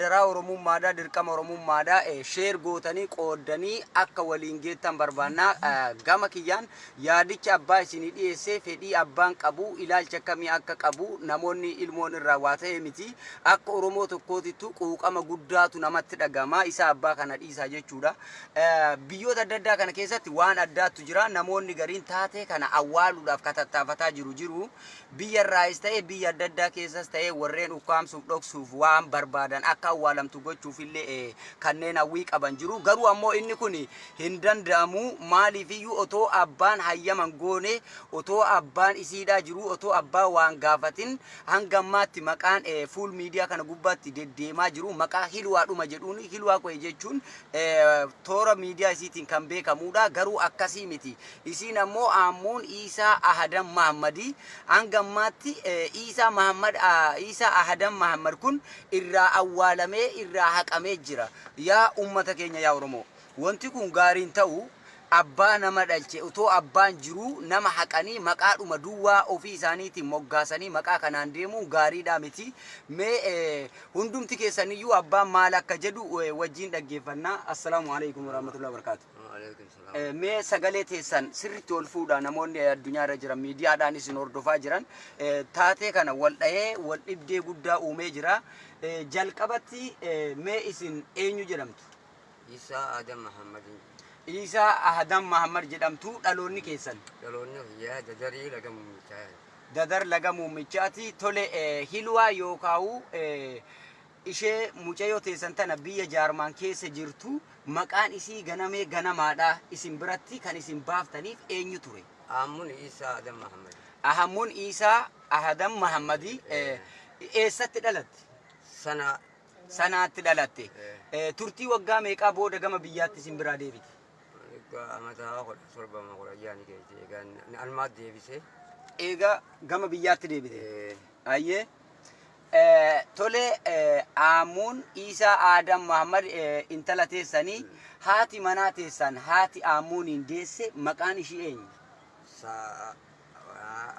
Daraa Oromummaadha, dirqama Oromummaadha. Share gootanii qooddanii akka waliin geettan barbaannaa. Gama kiyyaan yaadicha abbaa isinii dhiyeessee, fedhii abbaan qabu, ilaalcha akkamii akka qabu, namoonni ilmoon irraa waa ta'e miti. Akka Oromoo tokkootittu quuqama guddaatu namatti dhagama. Isa abbaa kana dhiisaa jechuudha. Biyyoota adda addaa kana keessatti waan addaatu jira. Namoonni gariin taatee kana awwaaluudhaaf katattaafataa jiru jiru. Biyya irraayis ta'e, biyya adda addaa keessas ta'e, warreen ukkaamsuuf, dhoksuuf waan barbaadan, akka awwaalamtu gochuuf illee kanneen hawwii qaban jiru. Garuu ammoo inni kun hin danda'amu. Maaliifiyyuu, otoo abbaan hayyaman goone, otoo abbaan isiidhaa jiru, otoo abbaa waan gaafatin, hanga ammaatti maqaan fuul miidiyaa kana gubbaatti deddeemaa jiru maqaa Hilwaadhuma jedhuun. Hilwaa qo'e jechuun toora miidiyaa isiitiin kan beekamudha. Garuu akkasii miti. Isiin ammoo Aammuun Iisaa Ahadan Mahammadii. Hanga ammaatti Iisaa Mahammad, Iisaa Ahadan Mahammad kun irraa awwaalamee, irraa haqamee jira. Yaa ummata keenya, yaa Oromoo, wanti kun gaariin ta'u. Abbaa nama dhalche, otoo abbaan jiruu, nama haqanii maqaadhuma duwwaa ofii isaaniitiin moggaasanii maqaa kanaan deemuun gaariidhaa miti. Mee hundumti keessaniyyuu abbaan maal akka jedhu wajjin dhaggeeffannaa. Assalaamu alaikum warahmatullahi wabarakatuh. Mee sagalee teessan sirriitti ol fuudhaa. Namoonni addunyaa irra jiran, miidiyaadhaan isin hordofaa jiran, taatee kana wal dhahee wal dhibdee guddaa uumee jira. Jalqabatti mee isin eenyu jedhamtu? Isaa Adam Mahammadin. Iisaa Ahadam Mahammad jedhamtu. Dhaloonni keessan? Dhaloonni kiyyaa Dadarii, Laga Muummichaa. Dadar, Laga Muummichaati. Tole, Hilwaa yookaa'u ishee mucayyoo teessan tana biyya Jaarmaan keessa jirtu, maqaan isii ganamee ganamaadha, isin biratti kan isin baaftaniif eenyu ture? Aammun Isaa Adam Mahammad. Ahammuun Iisaa Ahadam Mahammadi eessatti dhalatte? Sana. Sanaatti dhalatte. Turtii waggaa meeqaa booda gama biyyaatti isin biraa deebite? Amata 17, 16 keessa egaa almaat deebisee. Egaa gama biyyaatti deebite. Ayyee. Tole, Aamuun Iisaa Aadam Mahammad intala teessanii, haati manaa teessan, haati Aamuuniin deesse, maqaan ishii eenyu?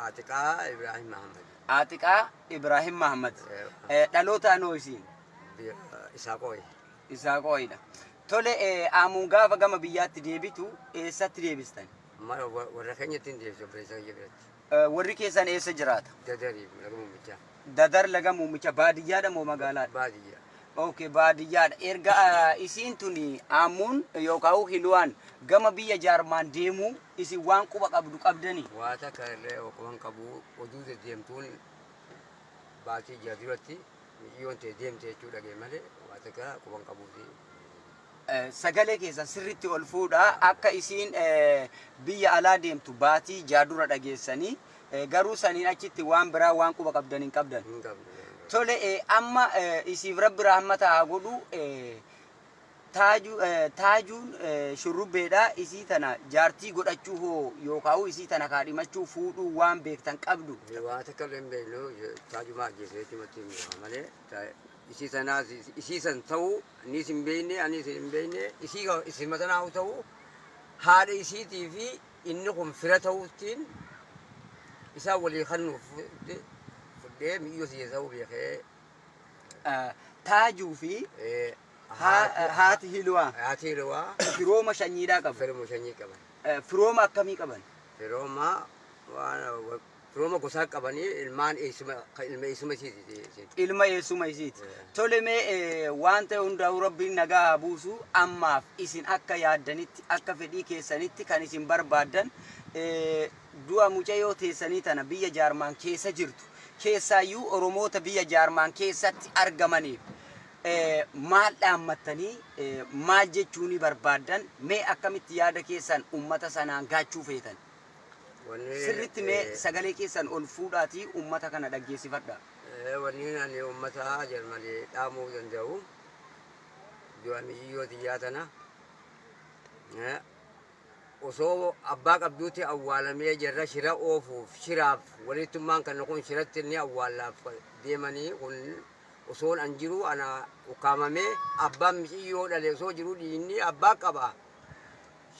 Atiqaa Ibrahim Mahammad. Atiqaa Ibrahim Mahammad. Dhaloota anoo isiin? Isaa qo'e. Isaa qo'idha. Tole, Aamuun gaafa gama biyyaatti deebitu eessatti deebistan? Warra keenyatti hin deebisu, obboleessa kiyya biratti. Warri keessan eessa jiraata? Dadarii, Laga Muummichaa. Dadar, Laga Muummicha, baadiyyaadha moo magaalaadha? Baadiyyaa. Okay, baadiyyaadha. Erga isiin tuni Aamuun yookaan Hiluwaan gama biyya Jaarmaan deemuu isin waan quba qabdu qabdanii? Waa takka illee quban qabu. Oduu deddeemtuun baatii 6 duratti mi'iyyoon ta'e deemte jechuu dhagee malee waa takka quban qabuuti. Sagalee keessan sirriitti ol fuudha. Akka isiin biyya alaa deemtu baatii 6 dura dhageessanii, garuu saniin achitti waan biraa waan quba qabdan hin qabdan. Hin qabnu. Tole, amma isiif Rabbi rahmata haa godhu. Taajuun Shurrubbeedha. Isii tana jaartii godhachuu hoo yookaan isii tana kaadhimachuu, fuudhuu waan beektan qabdu? Waa takka illee hin beeknu. Taajumaa ajjeese jechumatti hin beeka malee isii sanaas isii san ta'uu anis hin beekne, anis hin beekne. Isii isii matanaa ta'uu, haadha isiitii fi inni kun fira ta'uuttiin isaan walii kannuuf fudhee mi'iyyoo siyya ta'uu beekee. Taajuu fi haati Hiluwaa. Haati Hiluwaa. Firooma shanyiidhaa qabu. Firooma shanyii qaban. Firooma akkamii qaban? Firooma waan firooma gosaa qabanii, ilmaan eessuma, ilma eessuma isiiti. Ilma eessuma isiiti. Tole, mee waan ta'e hundaa'uu Rabbiin nagaa haa buusu. Ammaaf isin akka yaaddanitti, akka fedhii keessanitti kan isin barbaaddan, du'a mucayyoo teessanii tana biyya Jaarmaan keessa jirtu, keessaayyuu Oromoota biyya Jaarmaan keessatti argamaniif maal dhaammattanii, maal jechuunii barbaaddan? Mee akkamitti yaada keessan ummata sanaan gaachuu feetan? Sirritti mee sagalee keessan ol fuudhaatii ummata kana dhaggeessifadha. Wanni ani ummata Jarmanii dhaamuu danda'u, du'a mi'iyyoo tiyyaa tana osoo abbaa qabduutti awwaalamee, jarra shira oofuuf, shiraaf walittummaan kan kun shiratti inni awwaallaaf deemanii kun, osoon an jiru ana ukkaamamee, abbaan miciyyoo dhale osoo jiru, dhiinni abbaa qaba.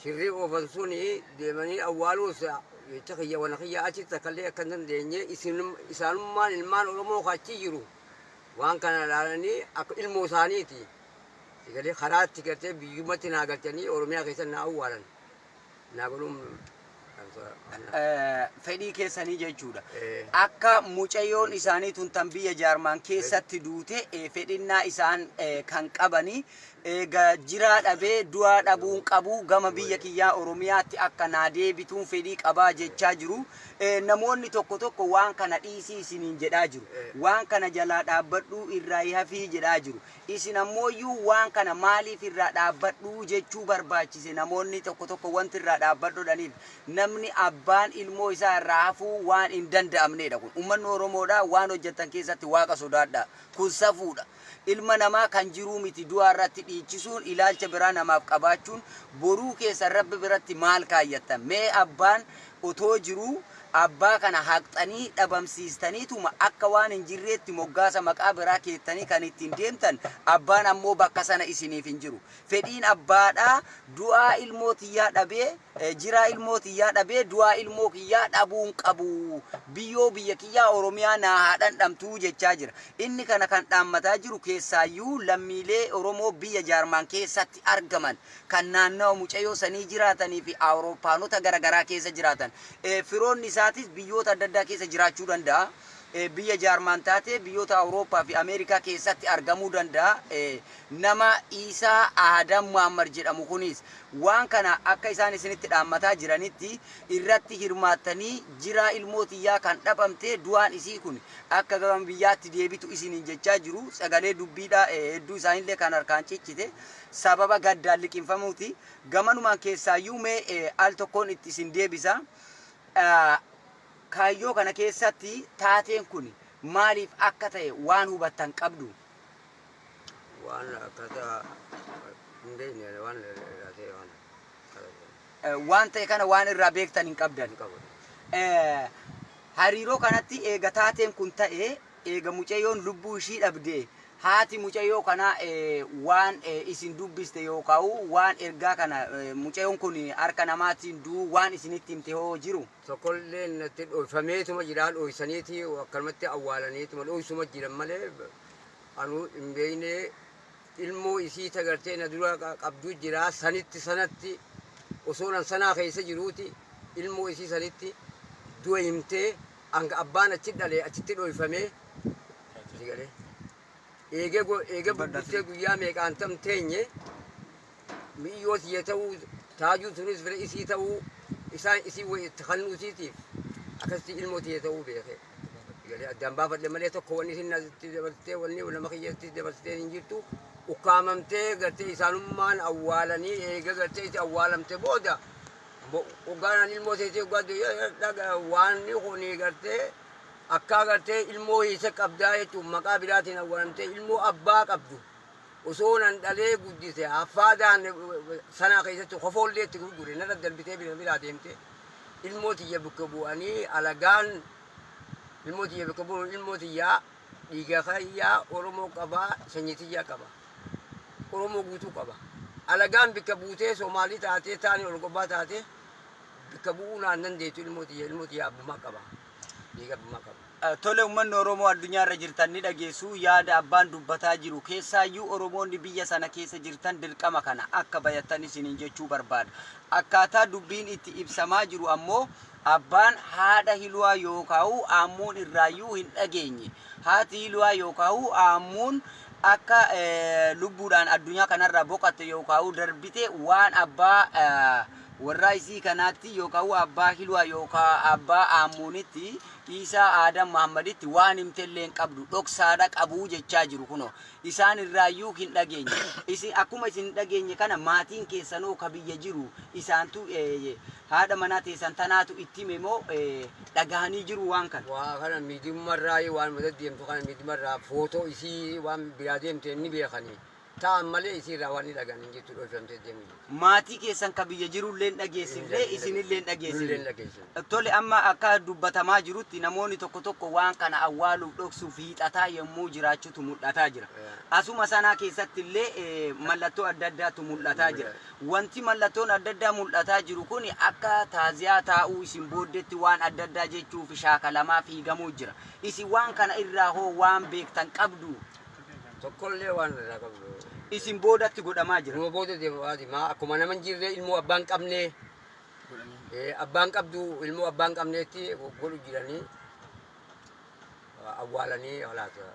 Shirri oofan suni deemanii awwaaluus jecha kiyya wana kiyya achitti takkallee akka hin dandeenye, isaanummaan ilmaan Oromoo achi jiru. Waan kana ilaalanii akka ilmoo isaaniiti. Galee karaatti gartee biyyumatti naa galchanii Oromiyaa keessa naa awwaalan. Naa godhuun Fedhii keessanii jechuudha. Akka mucayyoon isaanii tun tan biyya Jaarmaan keessatti duute fedhinnaa isaan kan qabanii eega jiraa dhabee du'aa dhabuun qabu, gama biyya kiyyaa Oromiyaatti akka naa deebituun fedhii qabaa jechaa jiru. Namoonni tokko tokko waan kana dhiisii isiniin jedhaa jiru. Waan kana jalaa dhaabbadhuu, irraa hafii jedhaa jiru. Isin ammooyyuu waan kana maaliif irraa dhaabbadhuu jechuu barbaachise? Namoonni tokko tokko wanti irraa dhaabbadhuudhaniif namni abbaan ilmoo isaa irraa hafuu waan hin danda'amnedha kun. Uummanni Oromoodha, waan hojjetan keessatti Waaqa sodaadha. Kun safuudha. Ilma namaa kan jiruu miti du'aa irratti dhiichisuun, ilaalcha biraa namaaf qabaachuun, boruu keessa Rabbi biratti maal kaayyattan? Mee abbaan otoo jiruu abbaa kana haqxanii dhabamsiistaniituma akka waan hin jirreetti moggaasa maqaa biraa keettanii kan ittiin deemtan, abbaan ammoo bakka sana isiniif hin jiru. Fedhiin abbaadhaa du'aa ilmoo tiyyaa dhabee, jiraa ilmoo tiyyaa dhabee du'aa ilmoo kiyyaa dhabuun qabu. Biyyoo biyya kiyyaa Oromiyaa naa haa dhandhamtuu jechaa jira. Inni kana kan dhaammataa jiru keessaayyuu lammiilee Oromoo biyya Jaarmaan keessatti argaman, kan naannawa mucayyoo sanii jiraatanii fi Awurooppaanota garaagaraa keessa jiraatan. Firoonni isaatis biyyoota adda addaa keessa jiraachuu danda'a. Biyya Jaarmaan taate biyyoota Awurooppaa fi Ameerikaa keessatti argamuu danda'a. Nama Iisaa Aadam Muhammad jedhamu kunis waan kana akka isaan isinitti dhaammataa jiranitti irratti hirmaattanii jiraa ilmoo tiyyaa kan dhabamte, du'aan isii kun akka gama biyyaatti deebitu isiniin jechaa jiru. Sagalee dubbiidha hedduu isaanillee kan harkaan ciccite sababa gaddaan liqinfamuuti. Gamanumaan keessaayyuu mee al tokkoon itti isin deebisa. Kaayyoo kana keessatti taateen kun maaliif akka ta'e waan hubattan qabdu? Waan akkaataa hin beekne, waan irraa ta'e waan Waan ta'e kana waan irraa beektan hin qabdan. Hin qabu. Hariiroo kanatti eega taateen kun ta'e, eega mucayyoon lubbuu ishii dhabde, haati mucayyoo kana waan isin dubbiste yookaan waan ergaa kana mucayyoon kun harka namaatiin du'uu waan isinitti himte hoo jiru? Tokkollee natti dhoyfameetuma jira, dhoysaniiti akkanumatti awwaalaniituma dhoysuma jiran malee anuu hin beekne. Ilmoo isii tagartee na dura qabdu jira, sanitti sanatti osoo nan sanaa keessa jiruuti ilmoo isii sanitti du'a himtee hanga abbaan achi dhale achitti dhoyfamee si galee. Eegee eegee bubbultee guyyaa meeqaan tam teenye mi'iyyoo tiyya ta'uu, taajuu sunis fira isii ta'uu, isaan isii wayi itti kennuu isiitiif akkasitti ilmoo tiyya ta'uu beeke. Galee addaan baafadhe malee tokko wanni isin natti dabarsitee, wanni nama kiyyatti dabarsitee hin jirtu. Ukkaamamtee gartee isaanummaan awwaalanii, eega gartee itti awwaalamte booda hoggaanaan ilmoo teessee hoggaa waan kuni gartee akka gartee ilmoo hiisa qabdaa jechuun maqaa biraatiin awwaalamtee, ilmoo abbaa qabdu osoo nan dhalee guddise haffaadaan sanaa keessatti kofoollee itti gurgure narra darbitee bira biraa deemte. Ilmoo tiyya bakka bu'anii alagaan ilmoo tiyya bakka bu'uun, ilmoo tiyyaa dhiiga kiyyaa Oromoo qabaa, sanyii tiyyaa qaba, Oromoo guutuu qaba. Alagaan bakka buutee Soomaalii taatee taanii ol gobbaa taatee bakka bu'uu naan dandeettu. Ilmoo tiyya, ilmoo tiyya abbummaa qaba, dhiiga abbummaa qaba. Tole, uummanni Oromoo addunyaa irra jirtan ni dhageessu yaada abbaan dubbataa jiru. Keessaayyuu Oromoonni biyya sana keessa jirtan dirqama kana akka bayattan isiniin jechuu barbaada. Akkaataa dubbiin itti ibsamaa jiru ammoo abbaan haadha Hiluwaa yookaan Aammuun irraayyuu hin dhageenye. Haati Hiluwaa yookaan Aammuun akka lubbuudhaan addunyaa kanarraa boqatte yookaan darbite waan abbaa warraa isii kanaatti yookaan abbaa Hiluwaa yookaan abbaa Aammuunitti, Iisaa Aadam Muhammaditti waan himtellee hin qabdu, dhoksaadha qabuu jechaa jiru. Kunoo isaan irraayyuu hin dhageenye. Isin akkuma isin hin dhageenye kana maatiin keessanoo ka biyya jiru isaantu haadha manaa teessan tanaatu itti hime moo dhagahanii jiru waan kana? Waa kana miidiyumarraa waan madda deemtu kana miidiyumarraa footoo isii waan biraa deemte ni beekanii. Ta'an malee isiirraa waan inni dhagaan hin jirtu dhoofamtee deemu jirti. Maatii keessan ka biyya jirullee hin dhageessifne, isinillee hin Nullee hin dhageessifne. dhageessifne. Tole, amma akka dubbatamaa jirutti namoonni tokko tokko waan kana awwaaluuf dhoksuuf hiixataa yommuu jiraachutu mul'ataa jira. Asuma sanaa keessatti illee mallattoo adda addaatu mul'ataa jira. Wanti mallattoon adda addaa mul'ataa jiru kun akka taaziyaa taa'uu isin booddeetti waan adda addaa jechuuf shaakalamaa fiigamuu jira. Isin waan kana irraa hoo waan beektan qabdu? Tokkollee waan irraa qabdu. Isin boodatti godhamaa jira. Numa booda deemaati maa akkuma nama hin jirre ilmoo abbaan qabne abbaan qabdu ilmoo abbaan qabneetti godhu jiranii awwaalanii halaata.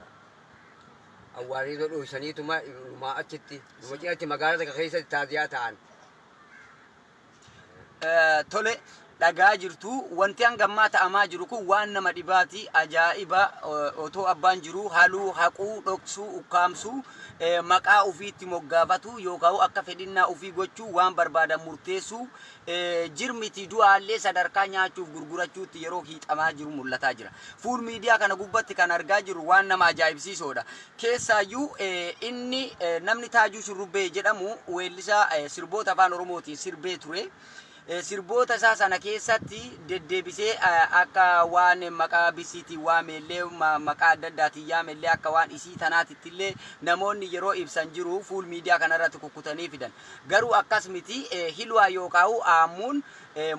Awwaalanii dho'isaniituma numaa achitti numa cinatti magaalaa takka keessatti taaziyaa ta'an. Tole, dhagaa jirtu, wanti hangammaa ta'amaa jiru kun waan nama dhibaati, ajaa'iba. Otoo abbaan jiru haluu haquu, dhoksuu, ukkaamsuu, maqaa ofiitti moggaafatu yookaan akka fedhinnaa ofii gochuu, waan barbaadan murteessuu, jirmiti du'aallee sadarkaa nyaachuuf gurgurachuutti yeroo hiixamaa jiru mul'ataa jira. Fuul miidiyaa kana gubbatti kan argaa jirru waan nama ajaa'ibsiisoodha. Keessaayyuu inni namni Taajuu Shurrubbee jedhamu weellisaa sirboota afaan Oromootiin sirbee ture. Sirboota isaa sana keessatti deddeebisee akka waan maqaa bisiitiin waamellee, maqaa adda addaatiin yaamellee, akka waan isii tanaatitti illee namoonni yeroo ibsan jiru fuul miidiyaa kanarratti kukkutanii fidan. Garuu akkas miti. Hilwaa yookaan aammuun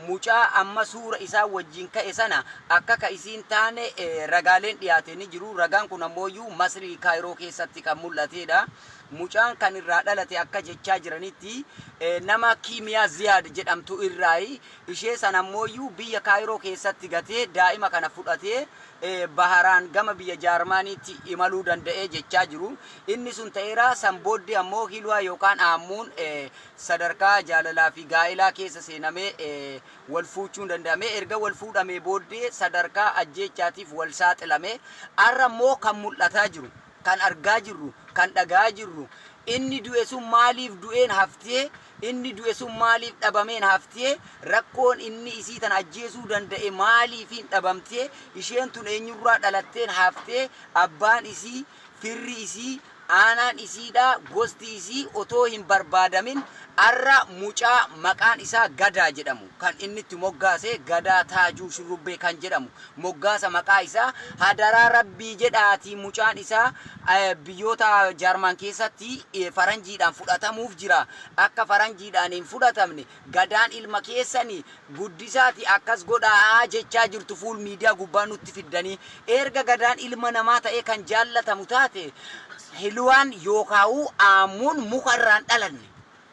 mucaa amma suura isaa wajjin ka'e sana akka ka isiin taane ragaaleen dhiyaate ni jiru. Ragaan kun ammooyyuu Masrii Kaayiroo keessatti kan mul'atedha. Mucaan kan irraa dhalate akka jechaa jiranitti nama Kiimiyaa Ziyaad jedhamtu irraayi. Ishee sana ammooyyuu biyya Kaayiroo keessatti gatee daa'ima kana fudhatee baharaan gama biyya Jaarmaaniitti imaluu danda'ee jechaa jiru. Inni sun ta'eera. San booddee ammoo Hilwaa yookaan aammuun sadarkaa jaalalaa fi gaa'ilaa keessa seenamee wal fuuchuun danda'ame. Erga wal fuudhamee booddee sadarkaa ajjeechaatiif wal saaxilame. Har'a immoo kan mul'ataa jiru, kan argaa jirru, kan dhagaa jirru, inni du'e sun maaliif du'een haftee, inni du'e sun maaliif dhabameen haftee, rakkoon inni isii tan ajjeesuu danda'e maaliif hin dhabamtee, isheen tun eenyurraa dhalatteen haftee, abbaan isii, firri isii, aanaan isiidha, gosti isii otoo hin barbaadamin har'a mucaa maqaan isaa Gadaa jedhamu kan inni itti moggaase, Gadaa Taajuu Shurrubbee kan jedhamu moggaasa maqaa isaa, hadaraa rabbii jedhaatii mucaan isaa biyyoota Jaarmaan keessatti faranjiidhaan fudhatamuuf jira. Akka faranjiidhaan hin fudhatamne gadaan ilma keessanii guddisaati akkas godhaa jechaa jirtu fuul miidiyaa gubbaa nutti fiddanii. Erga gadaan ilma namaa ta'ee kan jaallatamu taate, Hilwaan yookaan aamuun muka irraan dhalanne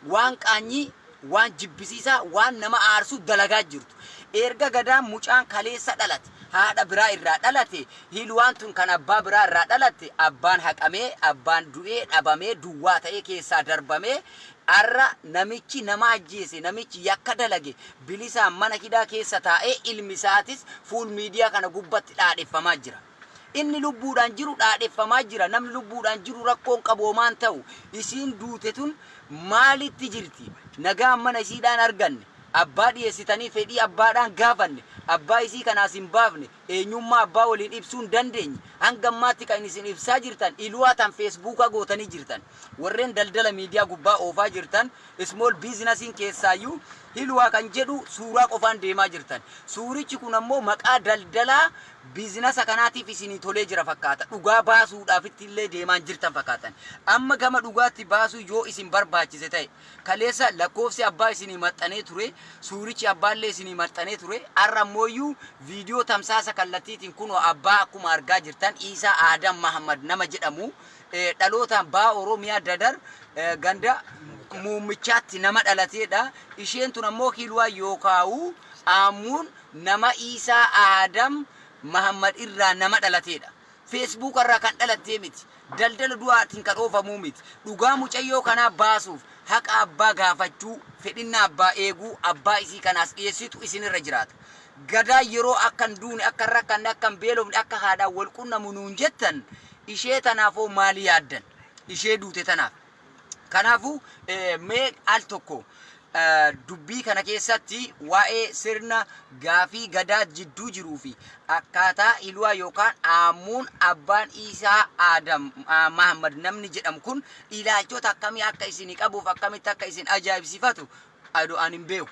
waan qaanyii, waan jibbisiisaa, waan nama aarsu dalagaa jirtu. Erga gadaan mucaan kaleessa dhalate haadha biraa irraa dhalate, Hilwaan tun kan abbaa biraa irraa dhalatte, abbaan haqamee, abbaan du'ee dhabamee, duwwaa ta'ee keessaa darbamee, har'a namichi nama ajjeese, namichi yakka dalage bilisaan mana hidhaa keessa taa'ee, ilmi isaatis fuul miidiyaa kana gubbatti dhaadheffamaa jira. Inni lubbuudhaan jiru dhaadheffamaa jira. Namni lubbuudhaan jiru rakkoon qaboomaan ta'u, isiin duute tun maalitti jirti? Nagaan mana isiidhaan arganne, abbaa dhiyeessitanii fedhii abbaadhaan gaafanne, abbaa isii kanaas hin baafne, eenyummaa abbaa waliin ibsuu hin dandeenye. Hanga ammaatti kan isin ibsaa jirtan iluwaa tan feesbuukaa gootanii jirtan. Warreen daldala miidiyaa gubbaa oofaa jirtan, small businessiin keessaayyuu Hilwaa kan jedhu suuraa qofaan deemaa jirtan. Suurichi kun ammoo maqaa daldalaa businessa kanaatiif isinii tolee jira fakkaata. Dhugaa baasuudhaaf illee deemaan jirtan fakkaatan. Amma gama dhugaatti baasuu yoo isin barbaachise ta'e, kaleessa lakkoofsi abbaa isinii maxxanee ture, suurichi abbaallee isinii maxxanee ture. Har'a ammooyyuu viidiyoo tamsaasa kallattiitiin kunoo abbaa akkuma argaa jirtan Iisaa Aadam Mahammad nama jedhamu, dhalootaan baa Oromiyaa Dadar ganda muummichaatti nama dhalateedha. Isheen tun ammoo Hilwaa yookaa'u aamuun nama Iisaa Aadam Mahammad irraa nama dhalateedha. Feesbuuk irraa kan dhalattee miti. Daldala du'aatiin kan oofamuu miti. Dhugaa mucayyoo kanaa baasuuf haqa abbaa gaafachuu, fedhinna abbaa eeguu, abbaa isii kanaas dhiyeessitu isinirra jiraata. Gadaa yeroo akka hin duune, akka hin rakkanne, akka hin beelofne, akka haadhaan wal qunnamu nuun jettan, ishee tanaafoo maali yaaddan? Ishee duute tanaaf. Kanaafuu mee al tokko Dubbii kana keessatti waa'ee sirna gaafii gadaa jidduu jiruu fi akkaataa Iluwaa yookaan Aamuun abbaan Isaa Aadam Mahammad namni jedhamu kun ilaalchota akkamii akka isin qabuuf akkamitti akka isin ajaa'ibsiifatu ani hin beeku.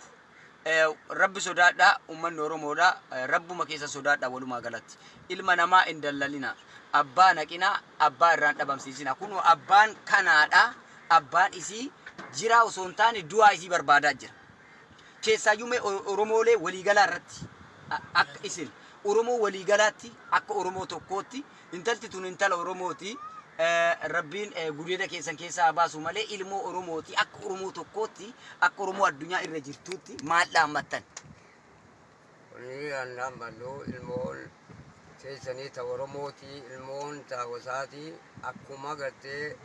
Rabbi sodaadhaa, uummanni Oromoodha, rabbuma keessa sodaadhaa. Walumaa galatti ilma namaa hin dallalina, abbaa naqinaa, abbaa irraan dhabamsiisina. Kunoo abbaan kanaadha, abbaan isii jiraa osoo hin taane du'aa isii barbaadaa jira. Keessaayyuu mee Oromoolee waliigalaa irratti, akka isin Oromoo waliigalaatti, akka Oromoo tokkootti, intalti tun intala Oromooti. Rabbiin gudeeda keessan keessaa haa baasu malee ilmoo Oromooti. Akka Oromoo tokkootti, akka Oromoo addunyaa irra jirtuutti maal dhaammattan? Kuni an dhaammadhu ilmoon teessanii ta Oromooti, ilmoon ta gosaati. Akkuma gartee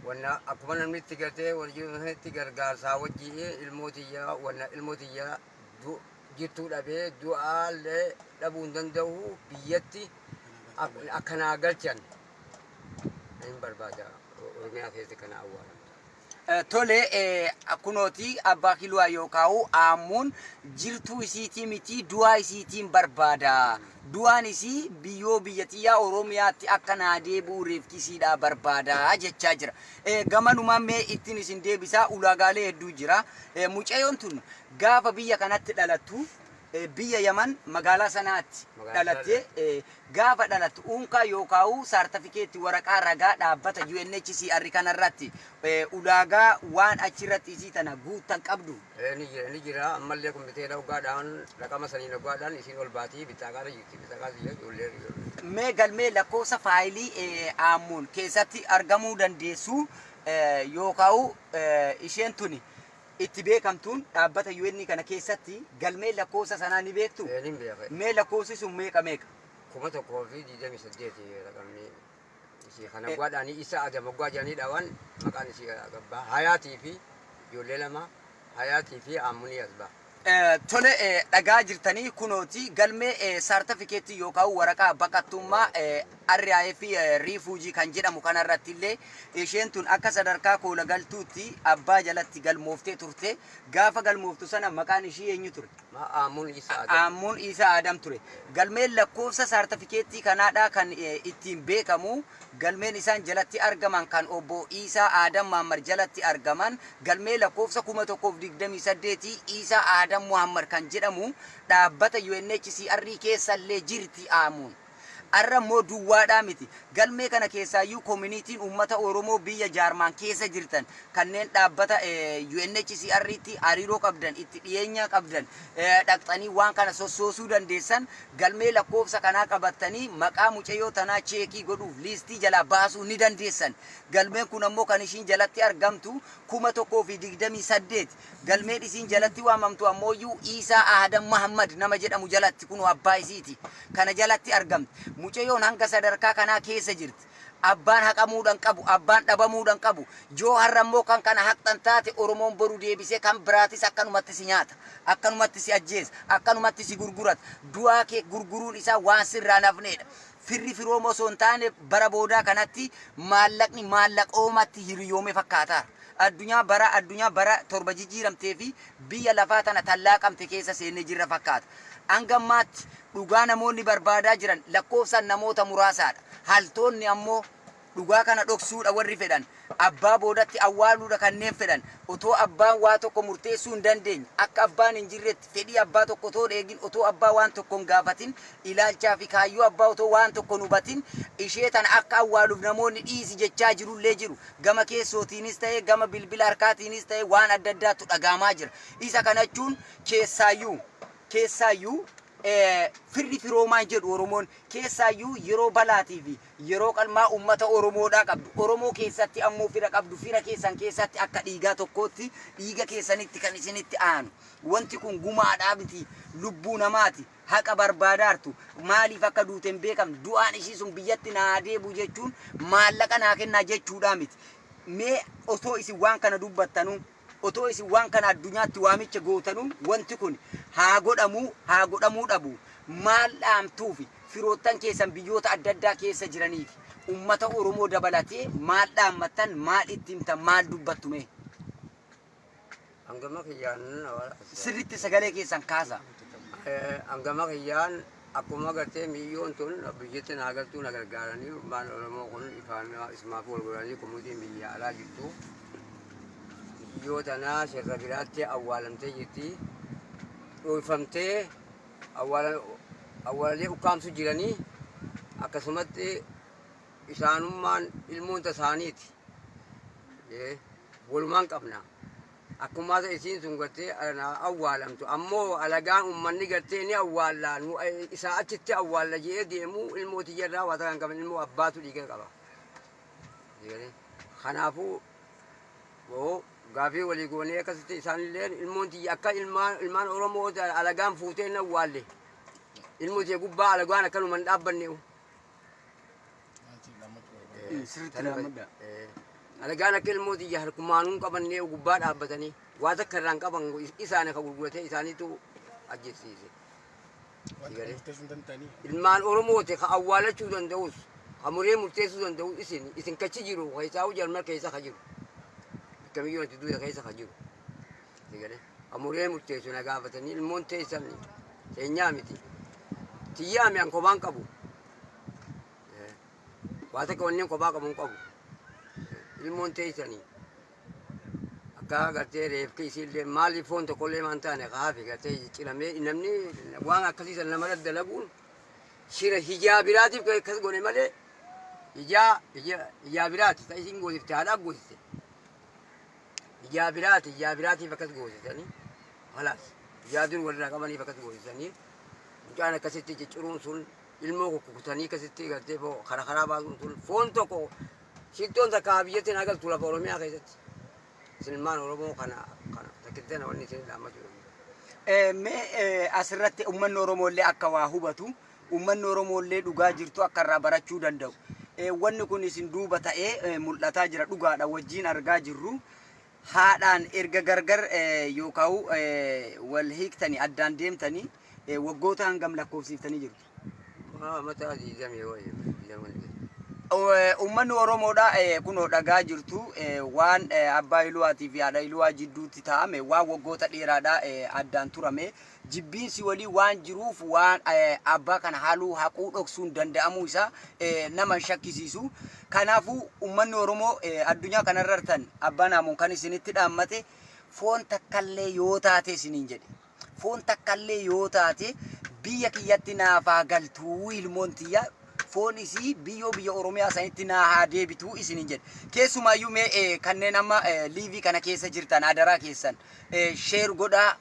wanna akkuma namni itti gartee wajjin gargaarsaa wajjin ilmoo tiyyaa wanna ilmoo tiyyaa jirtuu dhabee du'aallee dhabuu hin danda'u, biyyatti akkanaa galchan hin barbaada, Oromiyaa keessa kana awwaalamta. Tole, kunooti abbaa Kiluwaa yookaan Aamuun jirtuu isiitii miti, du'aa isiitiin barbaada. Du'aan isii biyyoo biyya xiyyaa Oromiyaatti akka naa deebi'u reefkisiidhaa barbaada jechaa jira. Gamanumaan mee ittiin isin deebisaa, ulaagaalee hedduu jira. Mucayyoon tun gaafa biyya kanatti dhalattu biyya Yaman magaalaa sanaatti dhalattee, gaafa dhalattu unkaa yookaan saartifikeetti waraqaa ragaa dhaabbata UNHCR kanarratti ulaagaa waan achirratti isii tana guuttan qabdu. Ni jira, ni jira. Ammallee komiteera hoggaadhaan raqama saniin hoggaadhaan isiin ol baatii bitaaqaarra jirti, bitaaqaa siyya ijoollee. Mee galmee lakkoofsa faayilii Aamuun keessatti argamuu dandeessu yookaan isheen tuni itti beekamtuun dhaabbata UN kana keessatti galmee lakkoofsa sanaa ni beektu? Ni beeka. Mee lakkoofsi sun meeqa meeqa? 1028 raqamni isii kana hoggaadhaan isa Adam hoggaa jedhanii dhawan maqaan isii gabbaa Hayaatii fi ijoollee lama, Hayaatii fi Aamunii as ba'a. Tole, dhagaa jirtanii, kunooti galmee saartifikeettii yookaan waraqaa baqattummaa RIF refugee kan jedhamu kanarratti illee isheen tun akka sadarkaa koola galtuutti abbaa jalatti galmooftee turte. Gaafa galmooftu sana maqaan ishii eenyu ture? Aamuun Isa Adam. Aamuun Isa Adam ture. Galmeen lakkoofsa saartifikeettii kanaadha kan ittiin beekamu. Galmeen isaan jalatti argaman, kan obbo Isaa Adam Muhammad jalatti argaman, galmee lakkoofsa 1028 Isaa Adam Muhammad kan jedhamu dhaabbata UNHCR keessallee jirti Aamuun. Arra immoo duwwaadhaa miti. Galmee kana keessaayyuu koominiitiin uummata Oromoo biyya Jaarmaan keessa jirtan kanneen dhaabbata UNHCR tti hariiroo qabdan, itti dhiyeenya qabdan, dhaqxanii waan kana sossoosuu dandeessan. Galmee lakkoofsa kanaa qabattanii maqaa mucayyoo tanaa check godhuuf liistii jalaa baasuu ni dandeessan. Galmeen kun ammoo kan ishiin jalatti argamtu 1028. Galmeen isiin jalatti waamamtu ammoo Iisaa Adam Muhammad nama jedhamu jalatti, kun abbaa isiiti. Kana jalatti argamti. Mucayyoon hanga sadarkaa kanaa keessa jirti. Abbaan haqamuudhaan qabu, abbaan dhabamuudhaan qabu. Yoo har'a immoo kan kana haqxan taate, Oromoon boru deebisee kan biraatis akkanumatti si nyaata. Akkanumatti si ajjeesa. Akkanumatti si gurgurata. Du'aa kee gurguruun isaa waan sirraa nafneedha. Firri firooma osoo hin taane bara boodaa kanatti maallaqni maallaqoomatti hiriyoome fakkaataara. Addunyaa bara torba jijjiiramtee fi biyya lafaa tana tallaaqamte keessa seennee jirra fakkaata. Hanga ammaatti dhugaa namoonni barbaadaa jiran lakkoofsaan namoota muraasaadha. Haltoonni ammoo dhugaa kana dhoksuudha warri fedhan. Abbaa boodatti awwaaluudha kanneen fedhan. Otoo abbaan waa tokko murteessuu hin dandeenye, akka abbaan hin jirretti, fedhii abbaa tokko otoo dheegin, otoo abbaa waan tokko hin gaafatin, ilaalchaa fi kaayyoo abbaa otoo waan tokko hin hubatin, ishee tana akka awwaaluuf namoonni dhiisi jechaa jirullee jiru. Gama keessootiinis ta'e, gama bilbila harkaatiinis ta'e, waan adda addaatu dhagaamaa jira. Isa kana jechuun keessaayyuu firri firoomaa jedhu Oromoon keessaayyuu yeroo balaatii fi yeroo qalmaa uummata Oromoodhaa qabdu. Oromoo keessatti ammoo fira qabdu. Fira keessan keessatti akka dhiigaa tokkootti dhiiga keessanitti kan isinitti aanu. Wanti kun gumaadhaa miti, lubbuu namaati. Haqa barbaadaartu, maaliif akka duute hin beekamne, du'aan ishii sun biyyatti naa deebu jechuun maallaqa naa kennaa jechuudhaa miti. Mee otoo isin waan kana dubbattanuu, otoo isin waan kana addunyaatti waamicha gootanuu, wanti kun haa godhamuu haa godhamuu dhabu, maal dhaamtuufi firoottan keessan biyyoota adda addaa keessa jiraniif, ummata Oromoo dabalatee maal dhaammattan, maal itti himtan, maal dubbattu mee? Hangama kiyyaan Sirriitti sagalee keessan kaasa. Hangama kiyyaan akkuma gartee miyyoon tun biyyatti naa galtuu na gargaaranii, ilmaan Oromoo kun ifaan isumaaf wal godhanii kumutiin biyya alaa jirtu. Miyyoo tanaa shirra biraatti awwaalamtee jirti. Dhoofamtee awwaalalee ukkaamsu jiranii, akkasumatti isaanummaan ilmoota isaaniiti. Walumaan qabna. Akkuma isiin sun gartee awwaalamtu ammoo alagaan uummanni gartee ni awwaalla, isaa achitti awwaalla jedhee deemu, ilmooti jarraa waa takka hin qaban, ilmoo abbaatu dhiiga qaba. Kanaafuu gaafii walii goonee akkasitti isaanillee ilmoon tiyya akka ilmaan Oromoo alagaan fuutee hin awwaalle, ilmoo tiyya gubbaa alagaan akkanuma hin dhaabbanne. Sirriitti dhaammadha. Alagaan akka ilmoo tiyya harkumaanuu hin qabannee gubbaa dhaabbatanii waa takka irraa hin qaban, isaani ka gurguratee isaaniitu ajjeesiise. Ilmaan Oromooti ka awwaalachuu danda'us, ka muree murteessuu danda'us isin kachi jiru keessaa jarmar keessa ka jiru. Kamiyyuu ati duuda keessa ka jiru. Ka muree murteessu na gaafatanii, ilmoon teessan teenyaa miti. Tiyyaa mi an kophaan qabu. Waa takka wanni kophaa qabu hin qabu. Ilmoon teessanii akka gartee reefki isiillee maaliif foon tokkollee maan taane kaafi gartee ciramee, namni waan akkasii san namarra dalaguun shira hijaa biraatiif akkas godhe malee, hijaa hijaa biraati ta isiin goosifte, haadhaa goosifte, hijaa biraati, hijaa biraatiif akkas goosisanii, halaas hijaa dur walirraa qabaniif akkas goosisanii, mucaan akkasitti cicciruun sun, ilmoo kukkutanii akkasitti gartee karaa karaa baasuun sun, foon tokko shittoon takka biyyatti naa galtu lafa Oromiyaa keessatti. Isin ilmaan Oromoo kana kana takkitti wanni isin dhaammachuu danda'u. Mee asirratti uummanni Oromoo illee akka waa hubatu, uummanni Oromoo illee dhugaa jirtu akka irraa barachuu danda'u. Wanni kun isin duuba ta'ee mul'ataa jira, dhugaadha wajjin argaa jirru. Haadhaan erga gargar yookaan wal hiiktanii addaan deemtanii waggoota hangam lakkoofsiftanii jirtu? Mata 20 wayii. Uummanni Oromoodha kunoo dhagaa jirtu, waan abbaa Iluwaatii fi haadha Iluwaa jidduutti ta'ame, waan waggoota dheeraadha addaan turame, jibbiinsi walii waan jiruuf, waan abbaa kana haaluu haquu dhoksuun danda'amuu isaa nama hin shakkisiisu. Kanaafuu uummanni Oromoo addunyaa kanarra jirtan, abbaan Haamuun kan isinitti dhaammate, foon takkallee yoo taate isiniin jedhe. Foon takkallee yoo taate biyya kiyyatti naafaa galtuu, ilmoon tiyya foon isii biyyoo biyya Oromiyaa sanitti naa haa deebituu isiniin jedhe. Keessumaayyuu mee kanneen amma live kana keessa jirtan, adaraa keessan share godhaa,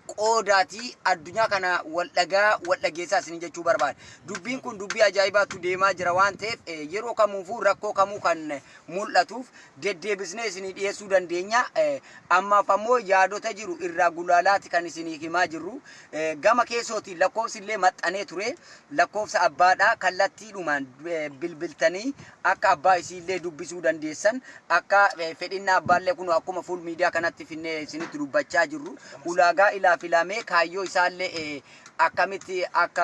qoodaatii addunyaa kana wal dhagaa wal dhageessaa isiniin jechuu barbaada. Dubbiin kun dubbii ajaa'ibaatu deemaa jira waan ta'eef, yeroo kamuufuu rakkoo kamuu kan mul'atuuf deddeebisnee isinii dhiyeessuu dandeenya. Ammaaf ammoo yaadota jiru irraa gulaalaati kan isinii himaa jirru. Gama keessootiin lakkoofsi illee maxxanee ture. Lakkoofsa abbaadha kallattiidhumaan bilbiltanii akka abbaa isiillee dubbisuu dandeessan, akka fedhinnaa abbaallee kun akkuma fuul miidiyaa kanatti finnee isinitti dubbachaa jirru. Ulaagaa ilaa filamee kaayyoo isaallee akkamitti akka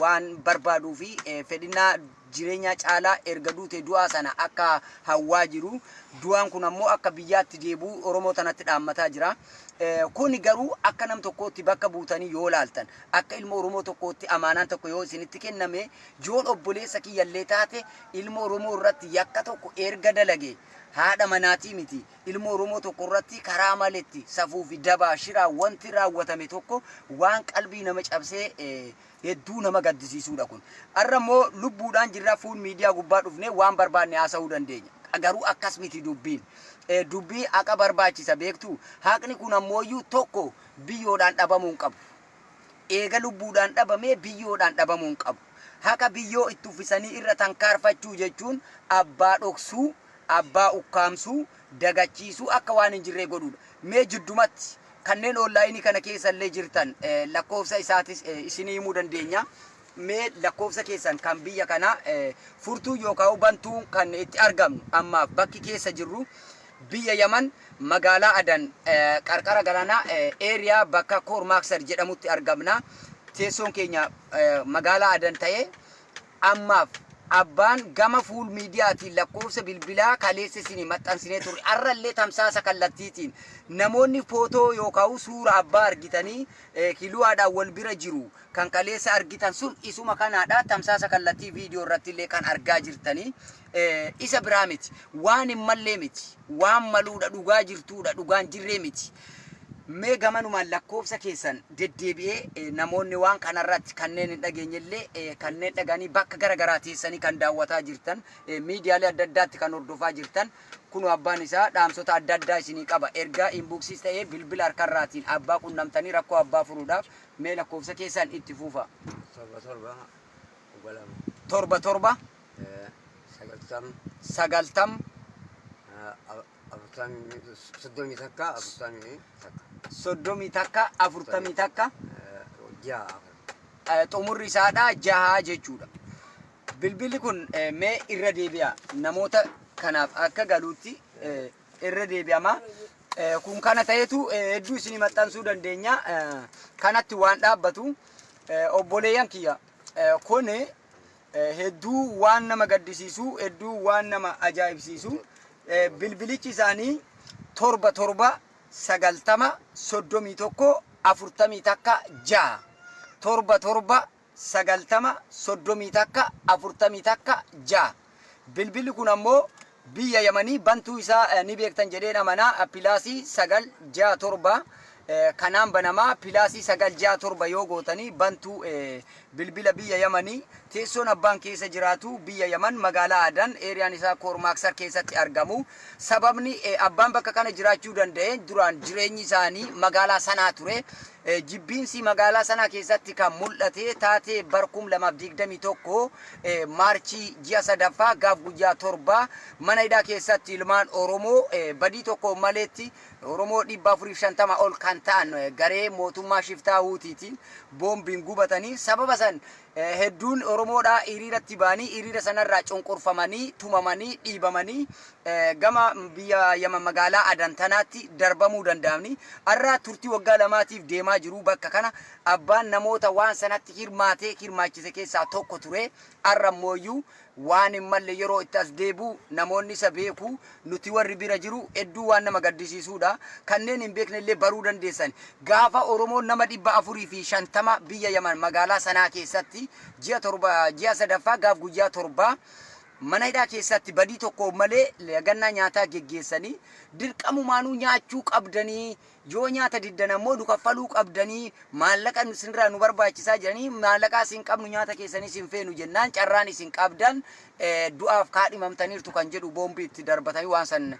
waan barbaaduu fi fedhinnaa jireenya caalaa erga duute du'aa sana akka hawwaa jiru, du'aan kun ammoo akka biyyaatti deebi'u Oromoo tanatti dhaammataa jira. Kuni garuu akka nam tokkootti bakka buutanii yoo laaltan, akka ilma Oromoo tokkootti amaanaan tokko yoo isinitti kenname, yoon obboleessa kiyyallee taate, ilma Oromoo irratti yakka tokko erga dalage, haadha manaatii miti, ilma Oromoo tokko irratti karaa maletti safuu fi dabaa shiraa wanti raawwatame tokko waan qalbii nama cabsee hedduu nama gaddisiisuudha kun. Har'a immoo lubbuudhaan jirra, fuul miidiyaa gubbaa dhufnee waan barbaanne haasa'uu dandeenya. Garuu akkas miti dubbiin. Dubbii haqa barbaachisa beektu. Haqni kun ammooyyuu tokko biyyoodhaan dhabamuu hin qabu. Eega lubbuudhaan dhabamee biyyoodhaan dhabamuu hin qabu. Haqa biyyoo itti uffisanii irra tankaarfachuu jechuun abbaa dhoksuu, abbaa ukkaamsuu, dagachiisuu, akka waan hin jirree godhuudha. Mee jiddumatti kanneen online kana keessa illee jirtan lakkoofsa isaatis isinii himuu dandeenya. Mee lakkoofsa keessan kan biyya kanaa, furtuu yookaan bantuu kan itti argamnu, ammaaf bakki keessa jirru biyya Yaman, magaalaa Adan, qarqara galaanaa, area bakka Koormaaksar jedhamutti argamna. Teessoon keenya magaalaa Adan ta'ee ammaaf Abbaan gama fuul miidiyaatiin lakkoofsa bilbilaa kaleessa isinii maxxansinee turre. Har'allee tamsaasa kallattiitiin namoonni footoo yookaan suura abbaa argitanii kiluwaadhaan wal bira jiru kan kaleessa argitan sun isuma kanaadha. Tamsaasa kallattii viidiyoo irratti illee kan argaa jirtanii isa biraa miti. Waan hin mallee miti. Waan maluudha, dhugaa jirtuudha, dhugaan jirree miti. Mee gamanumaan lakkoofsa keessan deddeebi'ee namoonni waan kanarratti kanneen hin dhageenyellee, kanneen dhaganii bakka gara garaa teessanii kan daawwataa jirtan, miidiyaalee adda addaatti kan hordofaa jirtan, kunu abbaan isaa dhaamsota adda addaa isinii qaba. Ergaa inboxis ta'ee bilbila harkarraatiin abbaa qunnamtanii rakkoo abbaa furuudhaaf mee lakkoofsa keessan itti fuufa. 7 7 2. 7 7. 90. 90. 40 31 41. 31 41. 6 4. Xumurri isaadha jahaa jechuudha. Bilbilli kun mee irra deebi'a, namoota kanaaf akka galuutti irra deebi'ama. Kun kana ta'etu hedduu isinii maxxansuu dandeenya. Kanatti waan dhaabbatu, obboleeyyan kiyya, kun hedduu waan nama gaddisiisu, hedduu waan nama ajaa'ibsiisu, bilbilichi isaanii 7 7 90 31 41 6, 7 7 90 31 41 6. Bilbilli kun ammoo biyya Yamanii bantuu isaa ni beektan jedheen amanaa, plus 967 kanaan banamaa. Plus 967 yoo gootanii bantuu bilbila biyya Yamanii, teessoon abbaan keessa jiraatu biyya Yaman, magaalaa Adan, eeriyaan isaa Koormaaksar keessatti argamu. Sababni abbaan bakka kana jiraachuu danda'e, duraan jireenyi isaanii magaalaa sanaa ture. Jibbiinsi magaalaa sanaa keessatti kan mul'ate taatee barkum 2021 Maarchii ji'a sadaffaa gaaf guyyaa 7 mana hidhaa keessatti ilmaan Oromoo badii tokko maleetti Oromoo 450 ol kan ta'an garee mootummaa shiftaa Huutiitiin boombiin gubatanii, sababa san hedduun Oromoodhaa hiriiratti ba'anii hiriira sanarraa cunqurfamanii, tumamanii, dhiibamanii gama biyya Yaman magaalaa Adan tanaatti darbamuu danda'amni. Har'a turtii waggaa 2tiif deemaa jiru bakka kana. Abbaan namoota waan sanatti hirmaatee hirmaachise keessaa tokko ture. Har'a ammoo waan hin malle yeroo itti as deebi'u namoonni isa beeku, nuti warri bira jiru hedduu waan nama gaddisiisudha. Kanneen hin beekne illee baruu dandeessan. Gaafa Oromoon nama 450 biyya Yaman magaalaa sanaa keessatti ji'a 7, ji'a sadaffaa gaaf guyyaa 7 mana hidhaa keessatti badii tokko malee lagannaa nyaataa geggeessanii, dirqamumaanuu nyaachuu qabdanii, yoo nyaata diddan ammoo nu kaffaluu qabdanii, maallaqa isinirraa nu barbaachisaa jedhanii, maallaqa isin qabnu, nyaata keessanii isin feenu jennaan, carraan isin qabdan du'aaf kaadhimamtaniirtu kan jedhu boombii itti darbatanii, waan san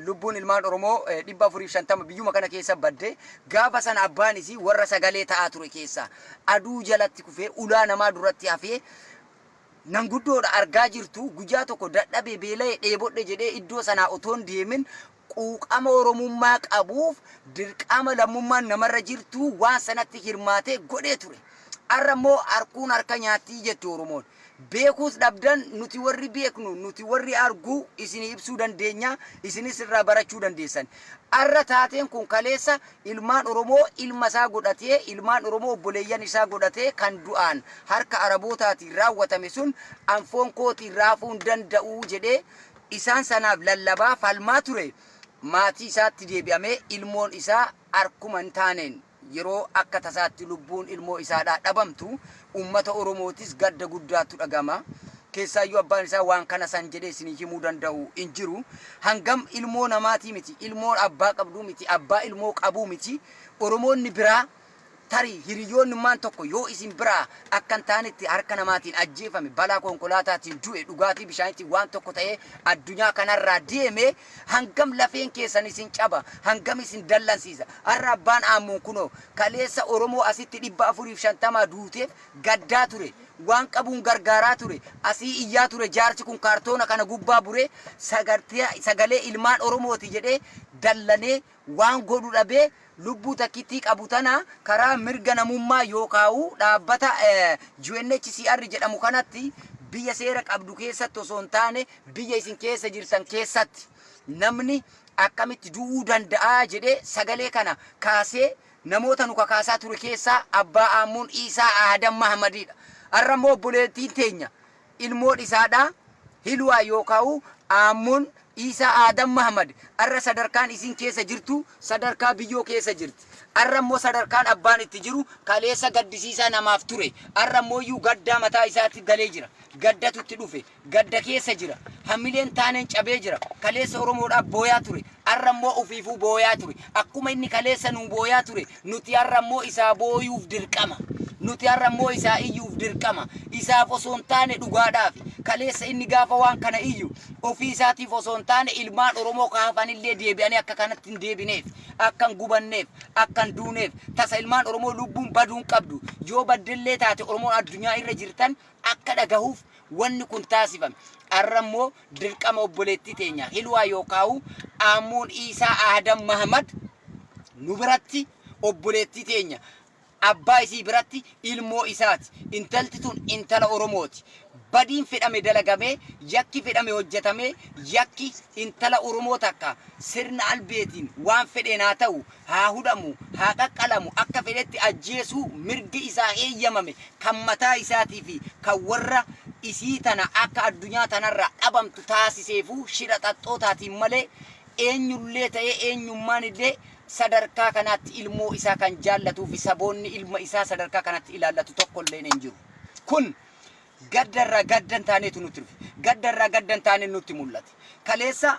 lubbuun ilmaan Oromoo 450 biyyuma kana keessa badde. Gaafa sana abbaanis warra sagalee ta'aa ture keessa aduu jalatti kufee ulaa namaa duratti hafee nanguddoodha argaa jirtu. Guyyaa tokko dadhabee, beela'ee, dheebodhe jedhee iddoo sanaa otoo hin deemin, quuqama Oromummaa qabuuf, dirqama lammummaan namarra jirtu waan sanatti hirmaatee godhee ture. Har'a immoo harkuun harka nyaattii jetti Oromoon. Beekuus dhabdan, nuti warri beeknu, nuti warri argu isinii ibsuu dandeenya, isinis irraa barachuu dandeessan. Har'a taateen kun kaleessa ilmaan Oromoo ilma isaa godhatee, ilmaan Oromoo obboleeyyan isaa godhatee kan du'aan harka Arabootaatiin raawwatame sun, anfoon kootiin raafuu hin danda'u jedhee isaan sanaaf lallabaa falmaa ture. Maatii isaatti deebi'amee ilmoon isaa harkuma hin taaneen yeroo akka tasaatti lubbuun ilmoo isaadhaa dhabamtu, ummata Oromootis gadda guddaatu dhagama. Keessaayyuu abbaan isaa waan kana san jedhee isinii himuu danda'u hin jiru. Hangam ilmoo namaatii miti, ilmoon abbaa qabduu miti, abbaa ilmoo qabuu miti. Oromoonni biraa tarii hiriyoonnummaan tokko yoo isin biraa akka hin taanetti harka namaatiin ajjeefame, balaa konkolaataatiin du'e, dhugaatii bishaaniitiin waan tokko ta'ee addunyaa kanarraa deeme, hangam lafeen keessan isin caba, hangam isin dallansiisa? Har'a abbaan Aammuun kunoo kaleessa Oromoo asitti 450 duuteef gaddaa ture, waan qabuun gargaaraa ture, asii iyyaa ture. Jaarsi kun kaartoona kana gubbaa buree sagalee ilmaan Oromooti jedhee dallanee waan godhu dhabee, lubbuu takkittii qabu tana karaa mirga namummaa yookaan dhaabbata UNHCR jedhamu kanatti, biyya seera qabdu keessatti osoo hin taane biyya isin keessa jirtan keessatti namni akkamitti du'uu danda'a jedhee sagalee kana kaasee namoota nu kakaasaa ture keessaa abbaa Aammuun Iisaa Aadam Mahamadidha. Har'a immoo obboleettiin teenya Ilmoon isaadha Hilwaa yookaan Aammuun Isaa Aadam Mahmad arra sadarkaan isin keessa jirtu sadarkaa biyyoo keessa jirti. Arra immoo sadarkaan abbaan itti jiru kaleessa gaddisiisaa namaaf ture. Arra immoo iyyuu gaddaa mataa isaatti galee jira. Gaddatu itti dhufe. Gadda keessa jira. Hamileen taaneen cabee jira. Kaleessa Oromoodhaaf booyaa ture. Arra immoo ofiifuu booyaa ture. Akkuma inni kaleessa nuu booyaa ture, nuti har'a immoo isaa booyuuf dirqama. Nuti har'a immoo isaa iyyuuf dirqama. Isaaf osoo hin taane dhugaadhaaf. Kaleessa inni gaafa waan kana iyyu ofii isaatiif osoo hin taane ilmaan Oromoo ka hafanillee deebi'anii akka kanatti hin deebineef, akka hin gubanneef, akka hin duuneef, tasa ilmaan Oromoo lubbuun baduu hin qabdu. Yoo baddellee taate Oromoon addunyaa irra jirtan akka dhagahuuf wanni kun taasifame. Har'a immoo dirqama obboleettii teenya Hilwaa yookaawu Aammuun Iisaa Aadam Mahmad nu biratti obboleettii teenya, abbaa isii biratti ilmoo isaati. Intalti tun intala Oromooti. Badiin fedhame dalagamee, yakki fedhame hojjetamee, yakki intala Oromoo takka sirna albeetiin waan fedheen haa ta'u, haa hudhamu, haa qaqqalamu, akka fedhetti ajjeesuu mirgi isaa eeyyamame kan mataa isaatii fi kan warra isii tana akka addunyaa tanarraa dhabamtu taasiseefuu shira xaxxootaatiin malee eenyullee ta'ee eenyummaan illee sadarkaa kanaatti ilmoo isaa kan jaallatuu fi saboonni ilma isaa sadarkaa kanatti ilaallatu tokkolleen hin jiru. Kun gaddarraa gaddan taaneetu nutti dhufe. Gaddarraa gaddan taanee nutti mul'ate. Kaleessa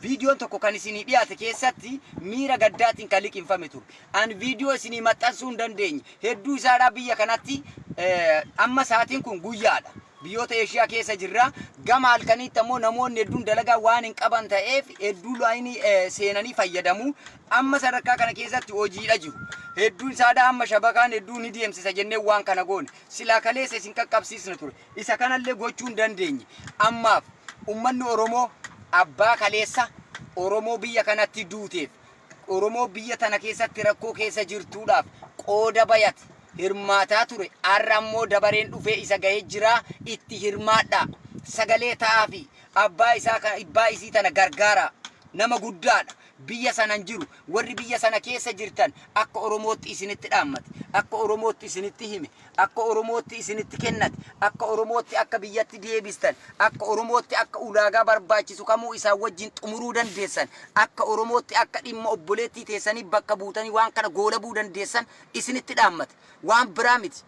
viidiyoon tokko kan isinii dhiyaate keessatti miira gaddaatiin kan liqimfame ture. Ani viidiyoo isinii maxxansuu hin dandeenye. Hedduu isaadhaa biyya kanatti amma sa'aatiin kun guyyaadha. Biyyoota Eeshiyaa keessa jirra. Gama halkaniitti ammoo namoonni hedduun dalagaa waan hin qaban ta'eef hedduu laayinii seenanii fayyadamu. Amma sadarkaa kana keessatti hojiidha jiru. Hedduun isaadhaa amma shabakaan hedduu ni deemsisa jennee waan kana goone. Silaa kaleessa isin qaqqabsiisna ture. Isa kanallee gochuu hin dandeenye. Ammaaf ummanni Oromoo abbaa kaleessa Oromoo biyya kanatti duuteef, Oromoo biyya tana keessatti rakkoo keessa jirtuudhaaf qooda bayate hirmaataa ture. Har'a ammoo dabareen dhufee isa gahee jira, itti hirmaadhaa. Sagalee ta'aafi abbaa isaa kan abbaa isii tana gargaaraa. Nama guddaadha. Biyya sana hin jiru. Warri biyya sana keessa jirtan akka Oromootti isinitti dhaammate, akka Oromootti isinitti hime, akka Oromootti isinitti kennate, akka Oromootti akka biyyatti deebistan, akka Oromootti akka ulaagaa barbaachisu kamuu isaan wajjin xumuruu dandeessan, akka Oromootti akka dhimma obboleettii teessanii bakka buutanii waan kana goolabuu dandeessan isinitti dhaammate. Waan biraa miti.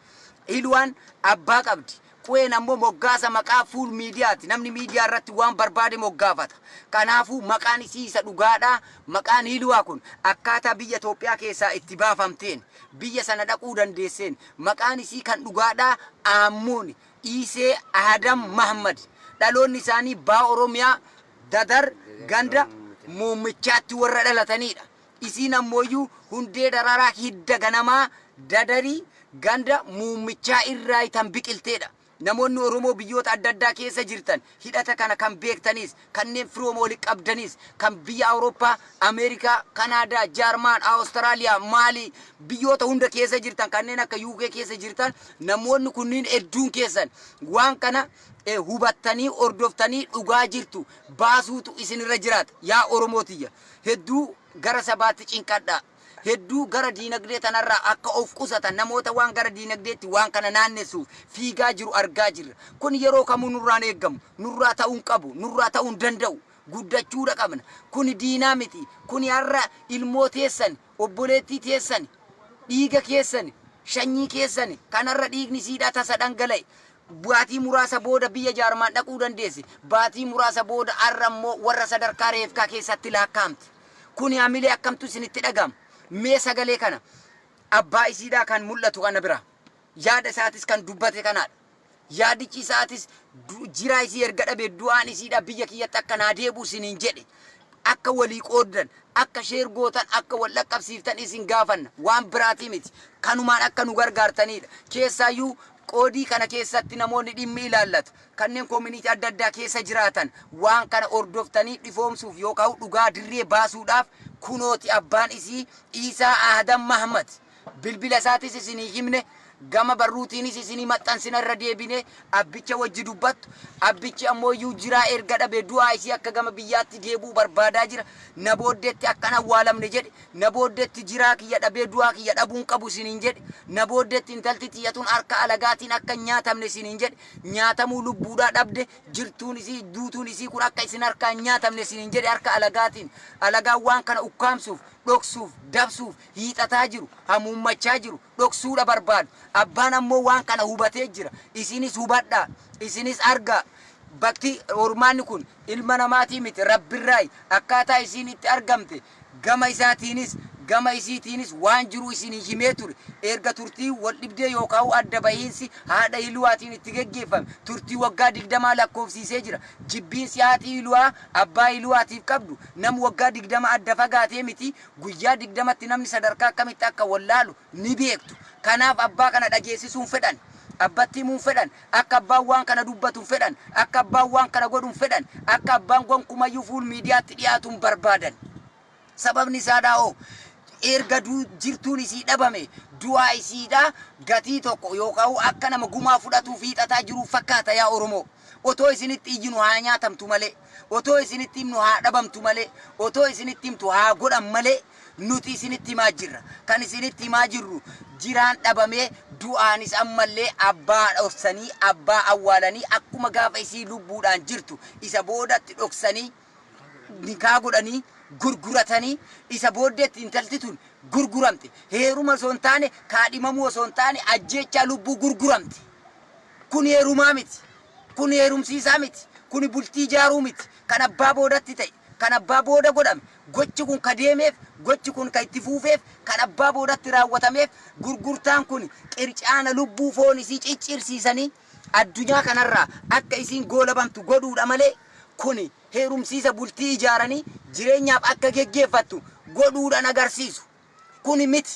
Hilwaan abbaa qabdi. Qu'een ammoo moggaasa maqaa fuul miidiyaati. Namni miidiyaa irratti waan barbaade moggaafata. Kanaafuu maqaan isii isa dhugaadha. Maqaan Hilwaa kun akkaataa biyya Itoophiyaa keessaa itti baafamteen, biyya sana dhaquu dandeesseen, maqaan isii kan dhugaadha Aammuun Iisee Aadam Mahmad. Dhaloonni isaanii Baa Oromiyaa Dadar ganda Muummichaatti warra dhalatanidha. Isiin ammooyyuu hundee daraaraa hidda ganamaa Dadarii ganda Muummichaa irraa tan biqilteedha. Namoonni Oromoo biyyoota adda addaa keessa jirtan hidhata kana kan beektanis, kanneen firooma walitti qabdanis, kan biyya Awurooppaa, Ameerikaa, Kanaadaa, Jaarmaan, Awustiraaliyaa, Maalii biyyoota hunda keessa jirtan, kanneen akka UK keessa jirtan, namoonni kunniin hedduun keessan waan kana hubattanii hordoftanii dhugaa jirtu baasuutu isinirra jiraata. Yaa Oromoo tiyya, hedduu gara sabaatti cinqadhaa. Hedduu gara diinagdee tanarraa akka of qusatan namoota waan gara diinagdeetti waan kana naannessuuf fiigaa jiru argaa jirra. Kun yeroo kamuu nurraan eeggamu, nurraa ta'uu hin qabu, nurraa ta'uu hin danda'u. Guddachuudha qabna. Kuni diinaa miti. Kuni har'a ilmoo teessan, obboleettii teessan, dhiiga keessan, sanyii keessan kanarra dhiigni siidhaa tasa dhangala'e. Baatii muraasa booda biyya Jaarmaan dhaquu dandeessi. Baatii muraasa booda har'a immoo warra sadarkaa reefkaa keessatti lakkaa'amti. Kuni hamilee akkamtu isinitti dhaga'ama? Mee sagalee kana abbaa isiidhaa kan mul'atu kana bira yaada isaatis kan dubbate kanaadha. Yaadichi isaatis jiraa isii erga dhabe du'aan isiidhaa biyya kiyyatti akka naa deebi'u isiniin jedhe. Akka walii qooddan, akka share gootan, akka wal dhaqqabsiiftan isin gaafanna. Waan biraatii miti. Kanumaan akka nu gargaartanidha. Keessaayyuu qoodii kana keessatti namoonni dhimmi ilaallatu kanneen community adda addaa keessa jiraatan waan kana hordoftanii dhifoomsuuf yookaan dhugaa dirree baasuudhaaf kunooti abbaan isii Iisaa Aadam Mahmad bilbila isaatis isinii himne. Gama barruutiinis isinii maxxansina irra deebinee abbicha wajji dubbattu. Abbichi ammoo iyyuu jiraa erga dhabe du'aa isii akka gama biyyaatti deebi'u barbaadaa jira. Na booddeetti akkan awwaalamne jedhe. Na booddeetti jiraa kiyya dhabee du'aa kiyya dhabuun qabu isiniin jedhe. Na booddeetti intalti tiyya tun harka alagaatiin akka hin nyaatamne isiniin jedhe. Nyaatamuu lubbuudhaa dhabde jirtuun isii duutuun isii kun akka isin harkaa hin nyaatamne isiniin jedhe harka alagaatiin. Alagaan waan kana ukkaamsuuf, dhoksuuf, dabsuuf hiixataa jiru, hamuummachaa jiru, dhoksuudha barbaadu. Abbaan ammoo waan kana hubatee jira. Isinis hubadhaa, isinis argaa. Bakki hormaanni kun ilma namaatii miti Rabbirraayi. Akkaataa isiin itti argamte gama isaatiinis gama isiitiinis waan jiru isinii himee ture. Erga turtii wal dhibdee yookaan adda bahiinsi haadha Hiluwaatiin itti geggeeffame turtii waggaa 20 lakkoofsiisee jira. Jibbiinsi haati Hiluwaa abbaa Hiluwaatiif qabdu nam waggaa 20 adda fagaatee miti guyyaa 20tti namni sadarkaa akkamitti akka wallaalu ni beektu. Kanaaf abbaa kana dhageessisuun fedhan. Abbatti himuun fedhan. Akka abbaan waan kana dubbatu fedhan. Akka abbaan waan kana godhuun fedhan. Akka abbaan gonkumayyuu fuul miidiyaatti dhiyaatuun barbaadan. Sababni isaadhaa hoo erga jirtuun isii dhabame du'aa isiidhaa gatii tokko yookaan akka nama gumaa fudhatuuf hiixataa jiruuf fakkaata yaa Oromoo. Otoo isinitti iyyinu haa nyaatamtu malee, otoo isinitti himnu haa dhabamtu malee, otoo isinitti himtu haa godhan malee nuti isinitti himaa jirra. Kan isinitti himaa jirru jiraan dhabamee du'aanis ammallee abbaa dhoksanii abbaa awwaalanii akkuma gaafa isii lubbuudhaan jirtu isa boodatti dhoksanii nikaa godhanii gurguratanii isa booddeetti intalti tun gurguramte. Heeruma osoo hin taane, kaadhimamuu osoo hin taane, ajjeechaa lubbuu gurguramte. Kun heerumaa miti. Kun heerumsiisaa miti. Kun bultii ijaaruu miti. Kan abbaa boodatti ta'e, kan abbaa booda godhame, gochi kun ka deemeef, gochi kun ka itti fuufeef, kan abbaa boodatti raawwatameef, gurgurtaan kun qircaana lubbuu foon isii ciccirsiisanii addunyaa kanarraa akka isiin goolabamtu godhuudha malee kuni heerumsiisa bultii ijaaranii jireenyaaf akka geggeeffattu godhuudhaan agarsiisu. Kuni miti,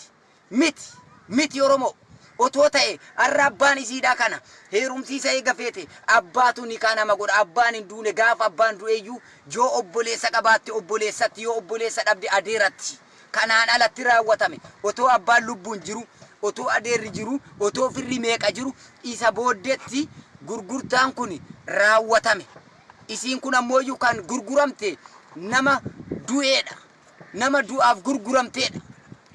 miti, miti Oromoo. Otoo ta'e har'a abbaan isiidhaa kana heerumsiisa eega feete abbaatu nikaa nama godha. Abbaan hin duune gaafa abbaan du'eeyyuu yoo obboleessa qabaatte obboleessatti, yoo obboleessa dhabde adeeratti. Kanaan alatti raawwatame otoo abbaan lubbuun jiru, otoo adeerri jiru, otoo firri meeqa jiru isa booddeetti gurgurtaan kun raawwatame. Isiin kun ammoo kan gurguramte nama du'eedha. Nama du'aaf gurguramteedha.